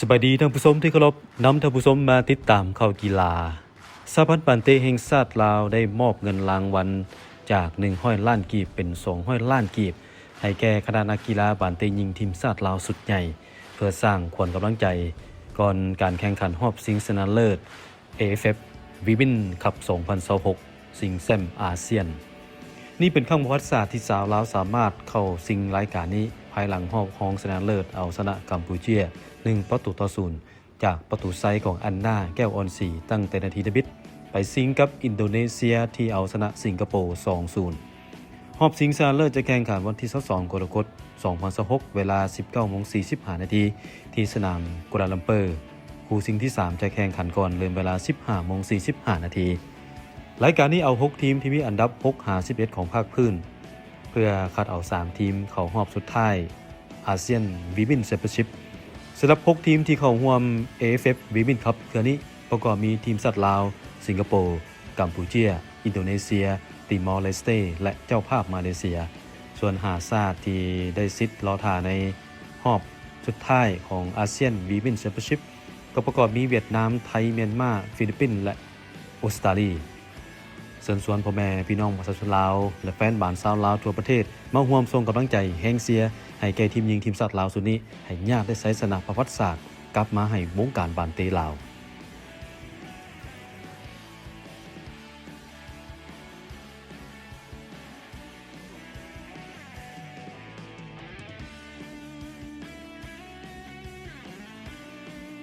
ສະບາຍດີທ່ານຜູ້ຊົມທີ່ເຄົາລົບ, ນຳທ່ານຜູ້ຊົມມາຕິດຕາມຂ່າວກິລາ. ສະຫະພັນບານເຕະແຫ່ງຊາດລາວໄດ້ມອບເງິນລາງວັນຈາກໜຶ່ງຮ້ອຍລ້ານກີບເປັນສອງຮ້ອຍລ້ານກີບ ໃຫ້ແກ່ຄະນະນັກກິລາບານເຕະຍິງທີມຊາດລາວຊຸດໃຫຍ່ ເພື່ອສ້າງຂວັນກຳລັງໃຈກ່ອນການແຂ່ງຂັນຮອບຊິງຊະນະເລີດ ເອເອັຟເອັຟ Women Cup ສອງພັນຊາວຫົກ ຊິງແຊ້ມອາຊຽນ. ນີ້ເປັນຄັ້ງປະຫວັດສາດທີ່ສາວລາວສາມາດເຂົ້າຊິງລາຍການນີ້ ພາຍຫຼັງຮອບຮອງຊະນະເລີດເອົາຊະນະກຳປູເຈຍ ໜຶ່ງປະຕູຕໍ່ສູນ ຈາກປະຕູໄຊຂອງອັນນາ ແກ້ວອ່ອນສີ ຕັ້ງແຕ່ນາທີທຳອິດ ໄປຊິງກັບອິນໂດເນເຊຍທີ່ເອົາຊະນະສິງກະໂປ ສອງສູນ. ຮອບຊິງຊະນະເລີດຈະແຂ່ງຂັນວັນທີຊາວສອງ ກໍລະກົດ ສອງພັນຊາວຫົກ ເວລາ ສິບເກົ້າໂມງສີ່ສິບຫ້ານາທີ ທີ່ສະໜາມກົວລາລັມເປີ. ຄູ່ຊິງທີສາມຈະແຂ່ງຂັນກ່ອນເລີ່ມເວລາ ສິບຫ້າໂມງສີ່ສິບຫ້ານາທີ. ລາຍການນີ້ເອົາຫົກທີມທີ່ມີອັນດັບຫົກຫາສິບເອັດຂອງພາກພື້ນ ເພື່ອຄັດເອົາສາມທີມເຂົ້າຮອບສຸດທ້າຍ ອາຊຽນ Women Championship. ສຳລັບຫົກທີມທີ່ເຂົ້າຮ່ວມ ເອເອັຟເອັຟ Women Cup ເທື່ອນີ້ ປະກອບມີທີມຊາດລາວ, ສິງກະໂປ, ກຳປູເຈຍ, ອິນໂດເນເຊຍ, ຕີມໍເລສເຕ ແລະ ເຈົ້າພາບມາເລເຊຍ. ສ່ວນຫ້າຊາດທີ່ໄດ້ສິດລໍຖ້າໃນຮອບສຸດທ້າຍຂອງ ອາຊຽນ Women Championship ກໍປະກອບມີຫວຽດນາມ, ໄທ, ມຽນມາ, ຟີລິບປິນ ແລະ ອົດສະຕາລີ. ເຊີນຊວນພໍ່ແມ່ພີ່ນ້ອງປະຊາຊົນລາວ ແລະ ແຟນບານຊາວລາວທົ່ວປະເທດ ມາຮ່ວມສົ່ງກຳລັງໃຈແຮງເຊຍໃຫ້ແກ່ທີມຍິງທີມຊາດລາວຊຸດນີ້ ໃຫ້ຍາດໄດ້ໄຊຊະນະປະຫວັດສາດກັບມາໃຫ້ວົງການບານເຕະລາວ.